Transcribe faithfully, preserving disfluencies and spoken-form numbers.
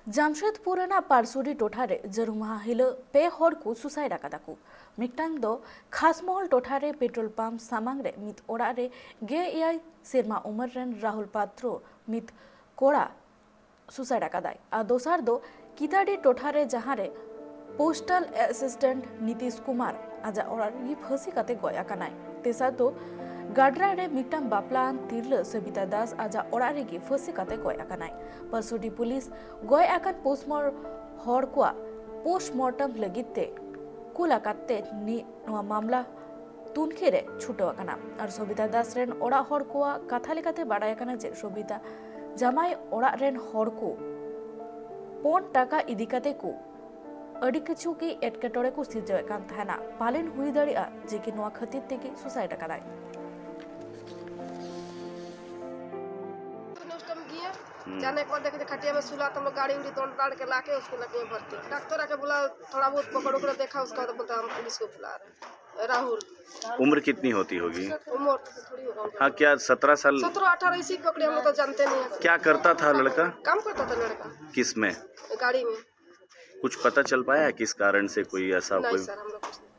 ᱡᱟᱢᱥᱮᱫᱽᱯᱩᱨ ᱨᱮᱱᱟᱜ ᱯᱟᱨᱥᱩᱰᱤ ᱴᱚᱴᱷᱟ ᱨᱮ ᱡᱟᱹᱨᱩᱢᱟᱦᱟ ᱦᱤᱞᱳᱜ ᱯᱮ ᱦᱚᱲ ᱠᱚ ᱥᱩᱥᱟᱭᱤᱰ ᱟᱠᱟᱫᱟ ᱠᱚ᱾ ᱢᱤᱫᱴᱟᱝ ᱫᱚ ᱠᱷᱟᱥᱢᱚᱦᱚᱞ ᱴᱚᱴᱷᱟ ᱨᱮ ᱯᱮᱴᱨᱳᱞ ᱯᱟᱢᱯ ᱥᱟᱢᱟᱝ ᱨᱮ ᱢᱤᱫ ᱚᱲᱟᱜ ᱨᱮ ᱜᱮᱞ ᱮᱭᱟᱭ ᱥᱮᱨᱢᱟ ᱩᱢᱮᱨ ᱨᱮᱱ ᱨᱟᱦᱩᱞ ᱯᱟᱛᱨᱚ ᱢᱤᱫ ᱠᱚᱲᱟ ᱥᱩᱥᱟᱭᱤᱰ ᱟᱠᱟᱫᱟᱭ᱾ ᱟᱨ ᱫᱚᱥᱟᱨ ᱫᱚ ᱠᱤᱛᱟᱰᱤ ᱴᱚᱴᱷᱟ ᱨᱮ, ᱡᱟᱦᱟᱸ ᱨᱮ ᱯᱳᱥᱴᱟᱞ ᱮᱥᱤᱥᱴᱮᱱᱴ ᱱᱤᱛᱤᱥ ᱠᱩᱢᱟᱨ ᱟᱡᱟᱜ ᱚᱲᱟᱜ ᱨᱮᱜᱮ ᱯᱷᱟᱹᱥᱤ ᱠᱟᱛᱮ ᱜᱚᱡ ᱟᱠᱟᱱᱟᱭ᱾ ᱛᱮᱥᱟᱨ ᱫᱚ ᱜᱟᱰᱨᱟ ᱨᱮ ᱢᱤᱫᱴᱟᱝ ᱵᱟᱯᱞᱟᱣᱟᱱ ᱛᱤᱨᱞᱟᱹ ᱥᱚᱵᱤᱛᱟ ᱫᱟᱥ ᱟᱡᱟᱜ ᱚᱲᱟᱜ ᱨᱮᱜᱮ ᱯᱷᱟᱹᱥᱤ ᱠᱟᱛᱮ ᱜᱚᱡ ᱟᱠᱟᱱᱟᱭ᱾ ᱯᱟᱨᱥᱩᱰᱤ ᱯᱩᱞᱤᱥ ᱜᱚᱡ ᱟᱠᱟᱱ ᱯᱳᱥᱴᱢᱚᱨ ᱦᱚᱲ ᱠᱚᱣᱟᱜ ᱯᱳᱥᱴᱢᱚᱨᱴᱚᱢ ᱞᱟᱹᱜᱤᱫ ᱛᱮ ᱠᱩᱞ ᱟᱠᱟᱫ ᱛᱮ ᱱᱤ-, ᱱᱚᱣᱟ ᱢᱟᱢᱞᱟ ᱛᱩᱱᱠᱷᱤ ᱨᱮ ᱪᱷᱩᱴᱟᱹᱣ ᱟᱠᱟᱱᱟ᱾ ᱟᱨ ᱥᱚᱵᱤᱛᱟ ᱫᱟᱥ ᱨᱮᱱ ᱚᱲᱟᱜ ᱦᱚᱲ ᱠᱚᱣᱟᱜ ᱠᱟᱛᱷᱟ ᱞᱮᱠᱟᱛᱮ ᱵᱟᱰᱟᱭ ᱟᱠᱟᱱᱟ ᱡᱮ ᱥᱚᱵᱤᱛᱟ ᱡᱟᱢᱟᱭ ᱚᱲᱟᱜ ᱨᱮᱱ ᱦᱚᱲ ᱠᱚ ᱯᱚᱱ ᱴᱟᱠᱟ ᱤᱫᱤ ᱠᱟᱛᱮ ᱠᱚ ᱟᱹᱰᱤ ᱠᱤᱪᱷᱩ ᱜᱮ ᱮᱴᱠᱮᱴᱚᱬᱮ ᱠᱚ ᱥᱤᱨᱡᱟᱹᱣᱮᱫ ᱠᱟᱱ ᱛᱟᱦᱮᱱᱟ᱾ ᱯᱟᱞᱮᱱ ᱦᱩᱭ ᱫᱟᱲᱮᱭᱟᱜᱼᱟ ᱡᱮ ᱠᱤ ᱱᱚᱣᱟ ᱠᱷᱟᱹᱛᱤᱨ ᱛᱮᱜᱮ ᱥᱩᱥᱟᱭᱤᱰ ᱟᱠᱟᱫᱟᱭ᱾ उसने उस टाइम किए। हम्म। जाने के बाद देखे खटिया में सुला तो हम लोग गाड़ी उड़ी दौड़ दाड़ के लाके उसको लगे भर्ती। डॉक्टर आके बोला, थोड़ा बहुत पकड़ उकड़ देखा, उसका बाद बोलता हम पुलिस को बुला रहे हैं। राहुल। उम्र कितनी होती होगी? उम्र तो थोड़ी होगा। हाँ, क्या सत्रह साल? सत्रह अठारह इसी पकड़े, हम लोग तो जानते नहीं है। क्या करता था लड़का? काम करता था लड़का। किस में? गाड़ी में। कुछ पता चल पाया है किस कारण से कोई ऐसा नहीं कोई? सर, हम लोग कुछ नहीं।